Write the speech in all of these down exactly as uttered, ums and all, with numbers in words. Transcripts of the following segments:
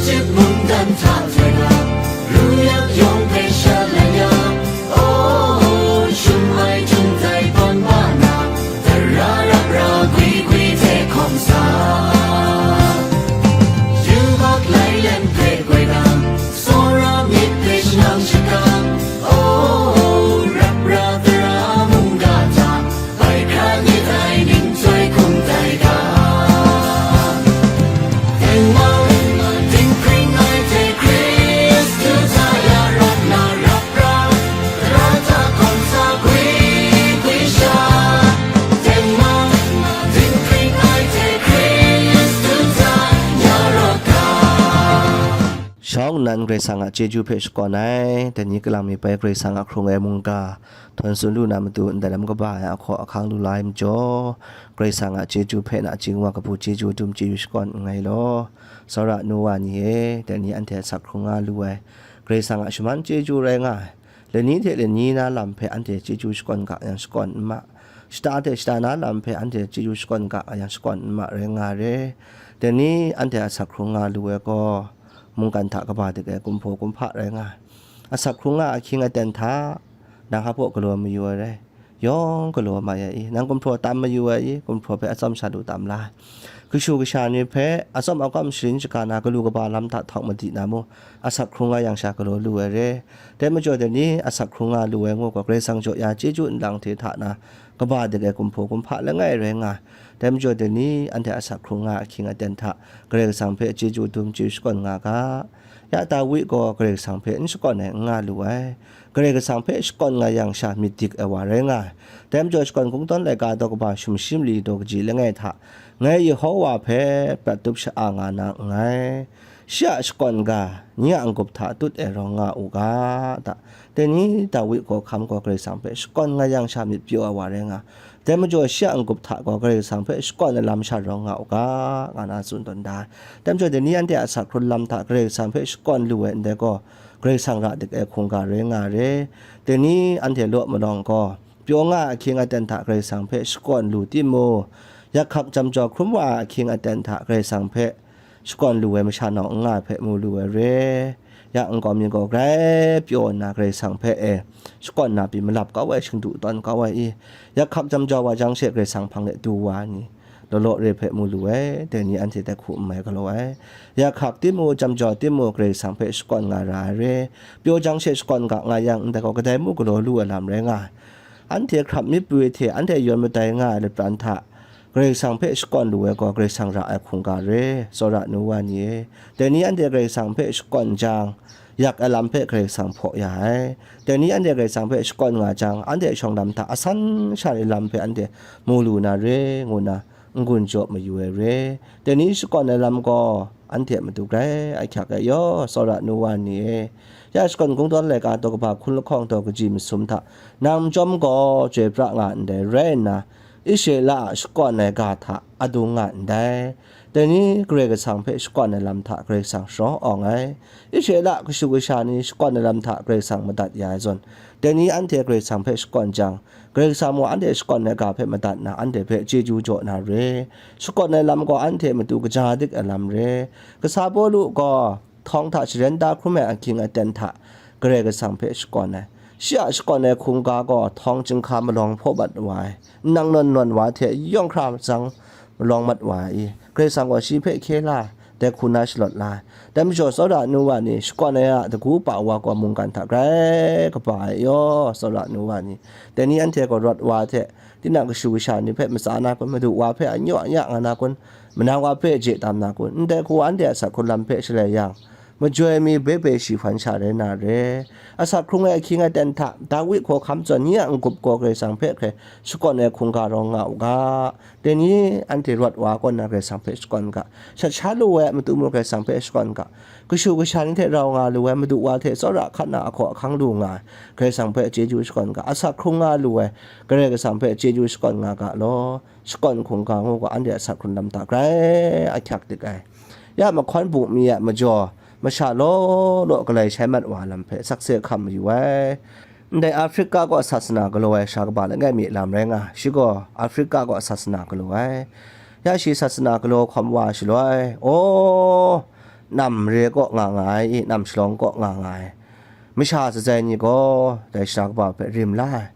Cip mungdan hta htoi na, ru yak yawng hpe shalai ya, oh, shum ai htung tai ban ba na, tara rap ra gwi gwi hte hkawm sa. Yubak lai lem hpe goi na, tsawra myit hpe shanang shakang, oh, rap ra tara mungga hta, bai hkra myit ai ning chyoi hkum tai ga. Tengman, dinghpring ai hte Hkristu hta ya rawt na rap ra, tara hta hkawm sa gwi gwi sha. Tengman, dinghpring ai hte Hkristu hta ya rawt ga. Shawng nnan Karai Kasang a chyeju hpe shakawn ai, dai ni kalang mi bai Karai Kasang a hkrung ai mungga, htawn tsun lu na matu ndai lam kaba ai ahkaw ahkang lu la ai majaw, Karai Kasang a chyeju hpe nachying wa kabu chyeju dum chyeju shakawn nngai law. Tsawra nu wa ni e, dai ni anhte asak hkrung nga lu ai, Karai Kasang a shaman chyeju rai nga ai. Lani hte lani na lam hpe anhte chyeju shakawn ga yang shakawn n ma. Shata hte shata na lam hpe anhte chyeju shakawn ga yang shakawn n ma rai nga re. Dai ni anhte asak hkrung nga lu ai gaw, mungkan hta kaba dik ai kumhpaw kumhpa rai nga ai. Asak hkrung nga ahkying aten hta, nang hpa galaw mayu ai rai. Yawng galaw mai ai i, nang gumhpraw tam mayu ai i, gumhpraw hpe atsawm sha lu tam la ai. Kashu kasha ni hpe atsawm akawm sharin shaga na galu kaba lam hta htawng madi na mu, asak hkrung nga yang sha galaw lu ai re. Dai majaw dai ni asak hkrung nga lu ai ngu gaw, Karai Kasang jaw ya chyeju nlang hte hta na kaba dik ai kumhpaw kumhpa langai rai nga ai. Dai majaw dai ni anhte asak hkrung nga ahkying aten hta, Karai Kasang hpe chyeju dum chyeju shakawn nga ga. Ya Dawi gaw Karai Kasang hpe n shakawn ai n nga lu ai. Karai Kasang hpe shakawn nga yang sha myit dik ai wa rai nga ai. Dai majaw shakawn kungdawn laika daw kaba sumshi mali daw kaji langai hta, ngai Yehowa hpe prat tup sha-a nga na nngai. Shi a shakawn ga, nye a n-gup hta tut ai rawng nga u ga, ta. Dai ni Dawi gaw hkam gaw Karai Kasang hpe shakawn nga yang sha myit pyaw ai wa rai nga. Dai majaw shi a n-gup hta gaw Karai Kasang hpe shakawn ai lam sha rawng nga u ga, nga na tsun tawn da ai. Dai majaw dai ni anhte a asak hkrung lam hta Karai Kasang hpe shakawn lu ai ndai gaw, Karai Kasang ra dik ai hkungga rai nga re. Dai ni anhte law malawng gaw, pyaw nga ai ahkying aten hta Karai Kasang hpe shakawn lu timung, yak hkak jam jaw hkrum wa ai ahkying aten hta Karai Kasang hpe shakawn lu ai masha nawng n nga ai hpe mu lu ai re. Ya nkau mi gaw grai pyaw nna Karai Kasang hpe e shakawn na pyi malap kau ai, shingdu tawn kau ai i, yak hkak jam jaw wa jang she Karai Kasang hpang de du wa ai ni, law law re hpe mu lu ai, dai ni anhte dai hku n mai galaw ai. Yak hkak timung, jam jaw timung, Karai Kasang hpe shakawn nga ra ai re. Pyaw jang she shakawn ga nga yang, ndai gaw kadai mu galaw lu ai lam rai nga ai. Anhte hkrap myit pwi hte anhte yawn madai nga ai lapran hta, Karai Kasang hpe shakawn lu ai gaw, Karai Kasang ra ai hkungga re, tsawra nu wa ni e. Dai ni anhte Karai Kasang hpe shakawn jang, yak ai lam hpe Karai Kasang hpaw ya ai. Dai ni anhte Karai Kasang hpe shakawn nga jang, anhte shawng lam hta asan sha ai lam hpe anhte mu lu na re, ngu na n-gun jaw mayu ai re. Dai ni shakawn ai lam gaw, anhte a matu grai ahkyak ai yaw, tsawra nu wa ni e. Ya shakawn kungdawn laika daw kaba hkun lahkawng daw kaji masum hta, nang chyawm gaw chyoi pra nga ndai rai nna, Israela a shakawn ai ga hta adung nga ndai. Dai ni Karai Kasang hpe shakawn ai lam hta Karai Kasang sharawng awng ai. Israela kashu kasha ni shakawn ai lam hta Karai Kasang madat ya ai zawn, dai ni anhte Karai Kasang hpe shakawn jang, Karai Kasang mung anhte shakawn ai ga hpe madat na, anhte hpe chyeju jaw na re. Shakawn ai lam gaw anhte matu kaja dik ai lam re. Kasa Pawlu gaw htawng hta sharen da hkrum ai ahkying aten hta, Karai Kasang hpe shakawn ai. Shi a shakawn ai hkungga gaw htawng chyinghka malawng hpaw mat wa ai, nang nawn nawn wa hte yawng hkra matsang malawng mat wa ai i, Karai Kasang gaw shi hpe hkye la ai, dai hku na shalawt la ai. Dai majaw, tsawra nu wa ni, shakawn ai a dagu pa wa gaw mungkan hta grai kaba ai yaw, tsawra nu wa ni, dai ni anhte gaw rawt wa hte, tinang kashu kasha ni hpe matsa na kun, madu wa hpe anyaw anya nga na kun, manang wa hpe je tam na kun, ndai hku anhte a asak hkrung lam hpe shalai yang, majoi mi bebe shi hpan sha rai na re. Asak hkrung ai ahkying aten hta, Dawi hkawhkam zawn nye a n-gup gaw Karai Kasang hpe hkrai shakawn ai hkungga rawng nga u ga. Dai ni anhte rawt wa kaw nna Karai Kasang hpe shakawn ga. Shat sha lu ai a matu mung Karai Kasang hpe shakawn ga. Kashu kasha ni hte rau nga lu ai, madu wa hte tsawra hkat na ahkaw ahkang lu nga ai Karai Kasang hpe chyeju shakawn ga. Asak hkrung nga lu ai Karai Kasang hpe chyeju shakawn nga ga law. Shakawn hkungga ngu ga, anhte a asak hkrung lam hta grai ahkyak dik ai. Ya mahkawn bungmi a majaw, masha law law galai shai mat wa lam hpe sakse hkam mayu ai. Ndai Afrika kaw sasana galaw ai sara kaba langai mi lam rai nga, shi gaw Afrika kaw sasana galaw ai. Ya shi sasana galaw hkawm wa shaloi, aw, nam mare kaw nga nga ai i, nam shalawng kaw nga nga ai masha zatsai ni gaw dai sara kaba hpe rim la ai,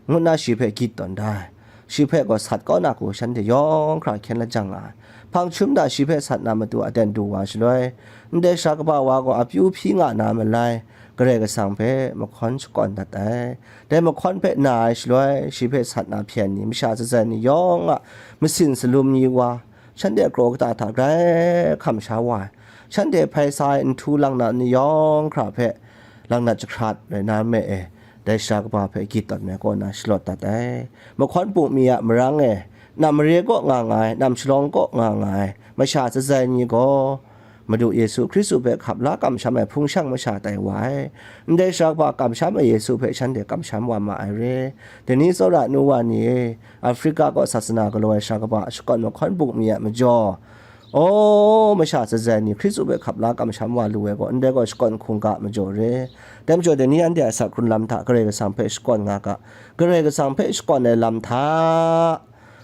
ngu nna shi hpe gyit tawn da ai. Shi hpe gaw sat kau na hku shanhte yawng hkra hkyen lajang nga ai. Hpang chyum da shi hpe sat na matu aten du wa shaloi, ndai sara kaba wa gaw apyu hpyi nga na malai, Karai Kasang hpe mahkawn shakawn dat ai. Dai mahkawn hpe na ai shaloi, shi hpe sat na hpyen ni, masha zatsai ni yawng a masin salum ni wa, shanhte kraw kata hta grai hkam sha wa ai. Shanhte hpai sa ai nhtu lang na ni yawng hkra hpe, langnat jahkrat rai na me e, dai sara kaba hpe gyit tawn ai kaw na shalawt dat ai. Mahkawn bungmi a marang e, nam mare kaw nga nga ai, nam shalawng kaw nga nga ai masha zatsai ni gaw, Madu Yesu Hkristu hpe hkap la kamsham ai hpung shang masha tai wa ai. Ndai sara kaba kamsham ai Yesu hpe shanhte kamsham wa ma ai re. Dai ni tsawra nu wa ni e, Afrika kaw sasana galaw ai sara kaba shakawn mahkawn bungmi a majaw, aw, masha zatsai ni Hkristu hpe hkap la kamsham wa lu ai gaw, ndai gaw shakawn hkungga majaw re. Dai majaw, dai ni anhte a asak hkrun lam hta Karai Kasang hpe shakawn nga ga, Karai Kasang hpe shakawn ai lam hta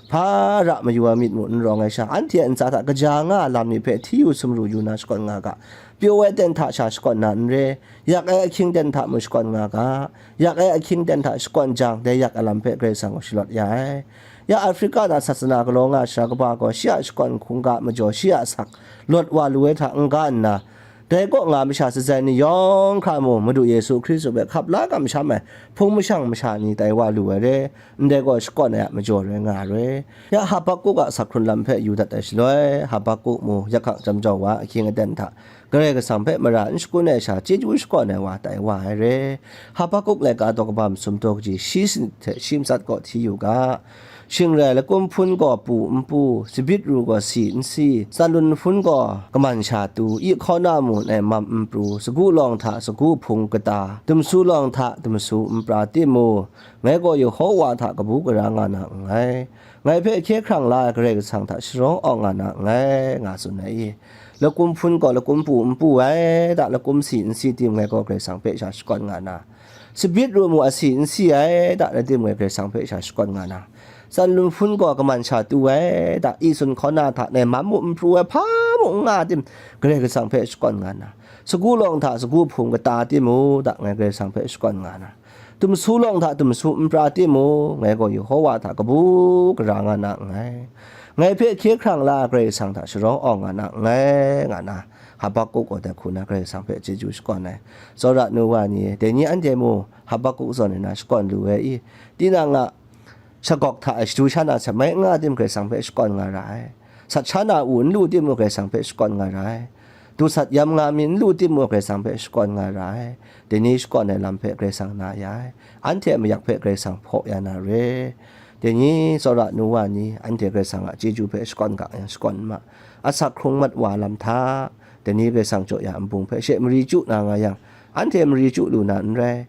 hpa ra mayu ai myit mu n rawng ai sha, anhte a ntsa hta kaja nga ai lam ni hpe hti yu sumru yu na shakawn nga ga, pyaw ai ten hta sha shakawn na n re, yak ai ahkying ten hta mu shakawn nga ga, yak ai ahkying ten hta shakawn jang, dai yak ai lam hpe Karai Kasang gaw shalawt ya ai. Ya Afrika na sasana galaw nga ai sara kaba gaw, shi a shakawn hkungga majaw, shi a asak lawt wa lu ai hta n-ga nna, dai kaw nga masha zatsai ni yawng hkra mung, Madu Yesu Hkristu hpe hkap la kamsham ai hpung mashang masha ni tai wa lu ai re, ndai gaw shakawn ai a majaw rai nga ai re. Ya Habakuk a asak hkrun lam hpe yu dat ai shaloi, Habakuk mu yakhang jam jau wa ahkying aten hta, Karai Kasang hpe mara n shakun ai sha, chyeju shakawn ai wa tai wa ai re. Habakuk laika daw kaba masum daw kaji shi sanit hte shi matsat kaw hti yu ga, shing rai, lakum hpun gaw pu n pu, sabit ru gaw si n si, tsan lun hpun gaw kaman sha tu, i hkaw na mu nai mam n pru, sagu lawng hta sagu hpung kata, dumsu lawng hta dumsu n pra timung, ngai gaw Yehowa hta kabu gara nga na nngai. Ngai hpe hkye hkrang la ai Karai Kasang hta sharawng awng nga na nngai, nga tsun ai i? Lakum hpun gaw lakum pu n pu ai da, lakum si n si tim ngai gaw Karai Kasang hpe sha shakawn nga na, sabit ru mu asi n si ai da, rai tim ngai Karai Kasang hpe sha shakawn nga na, tsan lun hpun gaw kaman sha tu ai da, i sun hkaw na hta nai mam mu n pru ai hpa mu n nga tim, Karai Kasang hpe shakawn nga na, sagu lawng hta sagu hpung kata timung da, ngai Karai Kasang hpe shakawn nga na, dumsu lawng hta dumsu n pra timung, ngai gaw Yehowa hta kabu gara nga na nngai. Ngai hpe hkye hkrang la ai Karai Kasang hta sharawng awng nga na nngai, nga na, Habakuk gaw dai hku na Karai Kasang hpe chyeju shakawn ai. Tsawra nu wa ni, dai ni anhte mu Habakuk zawn ai na shakawn lu ai i? Tinang a shagawk hta e shadu sha na sat mai n nga tim, Karai Kasang hpe shakawn nga ra ai. Sat sha na u n lu timung, Karai Kasang hpe shakawn nga ra ai. Du sat yam nga mi n lu timung, Karai Kasang hpe shakawn nga ra ai. Dai ni shakawn ai lam hpe Karai Kasang na ya ai. Anhte a mayak hpe Karai Kasang hpaw ya na re. Dai ni tsawra nu wa ni, anhte Karai Kasang a chyeju hpe shakawn ga yang shakawn n ma. Asak hkrung mat wa lam hta, dai ni Karai Kasang jaw ya nbung hpe she mari chyu na nga yang, anhte mari chyu lu na n rai.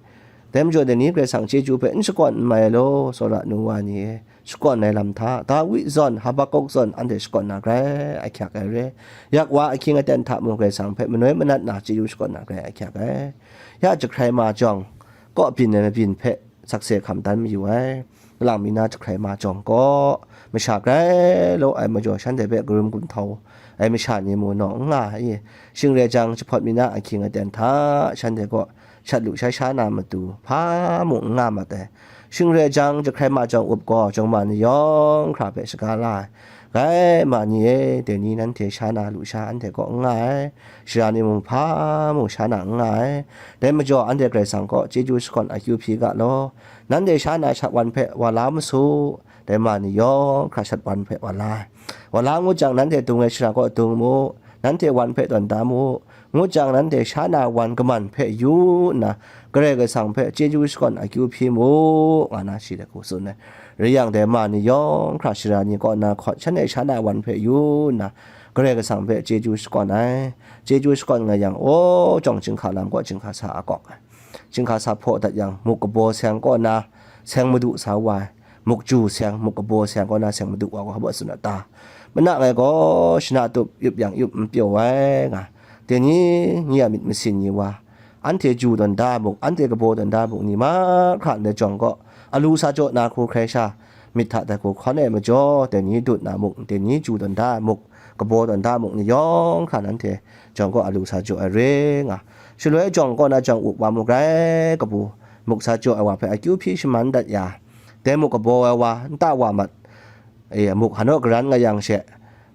Dai majaw, dai ni Karai Kasang chyeju hpe n shakawn n mai ai law, tsawra nu wa ni e, shakawn ai lam hta, Dawi zawn, Habakuk zawn, anhte shakawn na grai ahkyak ai re. Yak wa ahkying aten hta mung Karai Kasang hpe manoi manat na chyeju shakawn na grai ahkyak ai. Ya jahkrai ma jawng kaw byin ai mabyin hpe sakse hkam dan mayu ai. Kalang mi na jahkrai ma jawng kaw, masha grai law ai majaw shanhte hpe karum gunhtau ai masha ni mu naw n nga ai. Shing rai jang, jahpawt mi na ahkying aten hta shanhte kaw shat lu sha sha na matu hpa mung n nga mat ai. Shing rai jang, jahkrai ma jawng up gaw, jawng ma ni yawng hkra hpe shaga la ai. Rai ma ni e, dai ni nanhte sha na lu sha anhte kaw n nga ai, shara ni mung hpa mung sha na n nga ai. Dai majaw, anhte Karai Kasang kaw chyeju shakawn akyu hpyi ga law. Nanhte sha na shat wan hpe wa la ma su, dai ma ni yawng hkra shat wan hpe wa la ai. Wa la ngut jang, nanhte dung ai shara kaw dung mu, nanhte wan hpe tawn da mu, ngut jang, nanhte sha na wan kaman hpe yu nna, Karai Kasang hpe chyeju shakawn akyu hpyi mu, nga na shi dai hku tsun ai. Rai yang, dai ma ni yawng hkra shara ni kaw na hkawt shanhte sha na wan hpe yu nna, Karai Kasang hpe chyeju shakawn ai. Chyeju shakawn nga yang, aw, jawng chyinghka lam kaw chyinghka sa a kawk ai. Chyinghka sa hpaw dat yang, muk kabaw seng kaw na seng madu sa wa ai. Muk ju seng, muk kabaw seng kaw na seng madu wa gaw hpa tsun a ta? Mana ngai gaw shana tup yup yang yup n pyaw ai nga. Dai ni, nye a myit masin ni wa, anhte ju tawn da muk, anhte kabaw tawn da muk ni mahkra ndai jawng kaw, alu sa jaw na hku hkrai sha, myit hta dai hku hkawn ai majaw, dai ni dut na muk, dai ni ju tawn da muk, kabaw tawn da muk ni yawng hkra nanhte jawng kaw alu sa jaw ai re nga. Shaloi jawng kaw na jawng up wa mu grai kabu, muk sa jaw ai wa hpe akyu hpyi shaman dat ya, dai muk kabaw ai wa, nta wa mat, e, muk hanaw garan nga yang she,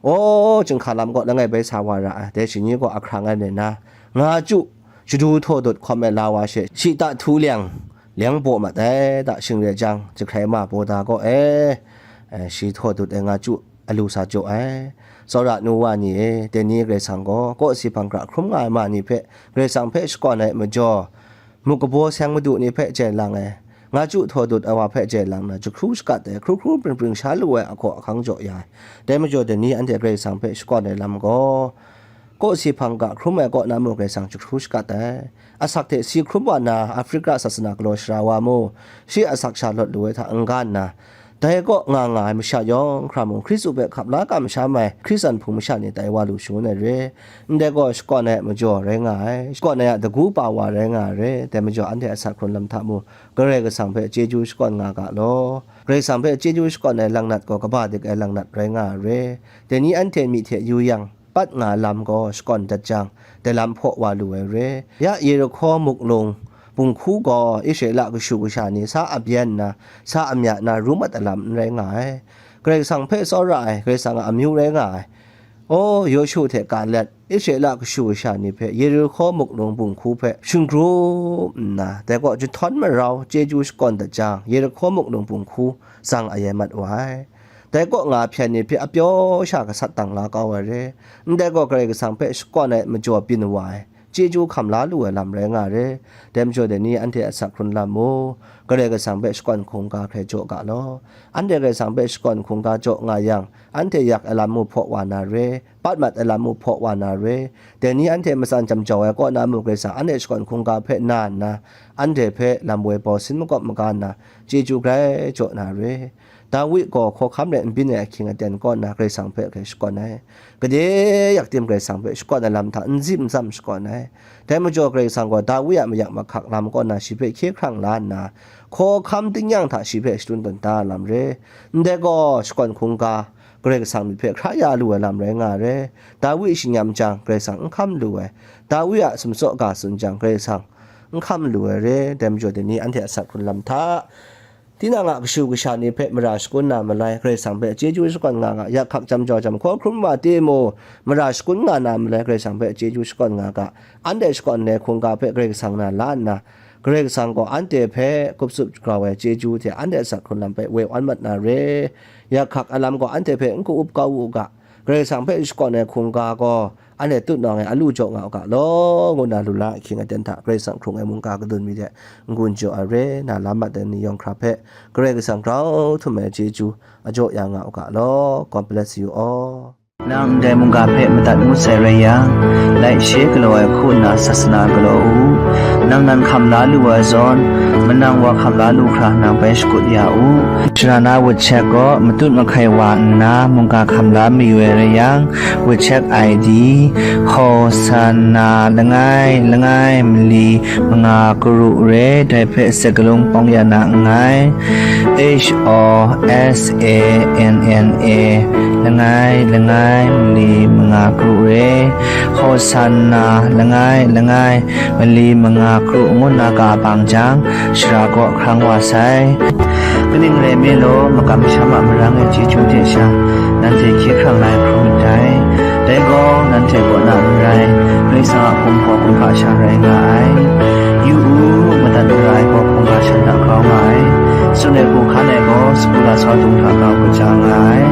aw, chyinghka lam kaw langai bai sa wa ra ai, dai shani gaw ahkrang ai nna, nga chyu, shadu htaw dut hkawm ai la wa she, shita htu leng, leng baw mat ai, da shing re jang, jahkrai ma baw da gaw e, e, shi htaw dut ai nga chyu, alu sa jaw ai. Tsawra nu wa ni e, dai ni Karai Kasang gaw, kawsi hpang gra hkrum nga ai ma ni hpe, Karai Kasang hpe shakawn ai majaw, muk kabaw seng madu ni hpe jai lang ai, nga chyu htaw dut ai wa hpe jai lang na, jahkru shakat ai, hkru hkru pring pring sha lu ai ahkaw ahkang jaw ya ai. Dai majaw, dai ni anhte Karai Kasang hpe shakawn ai lam gaw, kawsi hpang ga hkrum ai kaw na mung Karai Kasang jahkru shakat ai. Asak hte si hkrum wa na, Afrika sasana galaw shara wa mu, shi asak sha lawt lu ai hta n-ga nna, dai kaw nga nga ai masha yawng hkra mung, Hkristu hpe hkap la kamsham ai Hkristan hpung masha ni tai wa lu shangun ai re. Ndai gaw shakawn ai a majaw rai nga ai, shakawn ai a dagu pa wa rai nga ai re. Dai majaw, anhte a sak hkrun lam hta mu, Karai Kasang hpe chyeju shakawn nga ga law. Karai Kasang hpe chyeju shakawn ai langnat gaw kaba dik ai langnat rai nga ai re. Dai ni anhte myi hte yu yang, pat nga ai lam gaw shakawn dat jang, dai lam hpaw wa lu ai re. Ya Yerihko muklung bunghku gaw Israela kashu kasha ni sa a byen nna, sa a mya nna ru mat ai lam n rai nga ai. Karai Kasang hpe tsawra ai, Karai Kasang a amyu rai nga ai. Aw, Yawshu hte Kaleb, Israela kashu kasha ni hpe Yerihko muklung bunghku hpe shingkrum nna, dai kaw jahtawn marau chyeju shakawn dat jang, Yerihko muklung bunghku zang ayai mat wa ai. Dai kaw nga hpyen ni hpe apyaw sha gasat dang la kau ai re. Ndai gaw Karai Kasang hpe shakawn ai majaw byin wa ai, chyeju hkam la lu ai lam rai nga ai re. Dai majaw, dai ni anhte a sak hkrun lam mu, Karai Kasang hpe shakawn hkungga hkrai jaw ga law. Anhte Karai Kasang hpe shakawn hkungga jaw nga yang, anhte yak ai lam mu hpaw wa na re, pat mat ai lam mu hpaw wa na re. Dai ni anhte matsan jam jau ai kaw na mu Karai Kasang anhte shakawn hkungga hpe na nna, anhte hpe lam woi bau sin makawp maga nna, chyeju grai jaw na re. Dawi gaw hkawhkam rai n byin ai ahkying aten kaw na Karai Kasang hpe hkrai shakawn ai. Gade yak tim Karai Kasang hpe shakawn ai lam hta n zi n tsam shakawn ai. Dai majaw Karai Kasang gaw Dawi a mayak mahkak lam kaw na shi hpe hkye hkrang la nna, hkawhkam tingnyang hta shi hpe shadun tawn da ai lam re. Ndai gaw shakawn hkungga, Karai Kasang myit hpe hkra ya lu ai lam rai nga ai re. Dawi shingnyam jang, Karai Kasang n hkam lu ai. Dawi a sumtsaw ga tsun jang, Karai Kasang n hkam lu ai re. Dai majaw, dai ni anhte a sak hkrun lam hta, tinang a kashu kasha ni hpe mara shakun na malai, Karai Kasang hpe chyeju shakawn nga ga, yak hkak jam jau jam hkaw hkrum wa timung, mara shakun nga na malai, Karai Kasang hpe chyeju shakawn nga ga, anhte shakawn ai hkungga hpe Karai Kasang na la nna, Karai Kasang gaw anhte hpe kupsup grau ai chyeju hte anhte a sak hkrun lam hpe woi awn mat na re. Yak hkak a lam gaw anhte hpe n ka-up kau u ga, Karai Kasang hpe shakawn ai hkungga gaw, anhte tutnawng e alu jaw nga u ga law, ngu na lu la ahkying aten hta Karai Kasang hkrung ai mungga kadun mi de n-gun jaw ai re, na la mat ai ni yawng hkra hpe Karai Kasang grau htum ai chyeju a jaw ya nga u ga law. God bless you all. Nang ndai mungga hpe madat ngut sai rai yang, laishe galaw ai hku nna sasana galaw u. Nang nan hkam la lu ai zawn, manang wa hkam la lu hkra nang bai shakut ya u. Shara na WeChat gaw matut mahkai wa nna mungga hkam la mayu ai rai yang, WeChat I D, Hosanna langai langai mali manga karu re, dai hpe sakalung pawng ya na nngai. H O S A N N A, langai langai mali manga karu re. Hosanna langai langai mali manga karu ngu na ga bang jang, shara kaw hkrang wa sai. Kaning rai nme law, makam masham a marang e chyeju hte sha, nanhte hkye hkrang la ai hkrum ndai. Dai gaw, nanhte kaw na n rai, Karai Kasang a hkum hpaw hkum hpa sha rai nga ai. Yu u, madat n ra ai gaw hkungga shan hta grau nga ai. Tsun ai hku hkan ai gaw, sagu lasau dung hta grau kaja nga ai.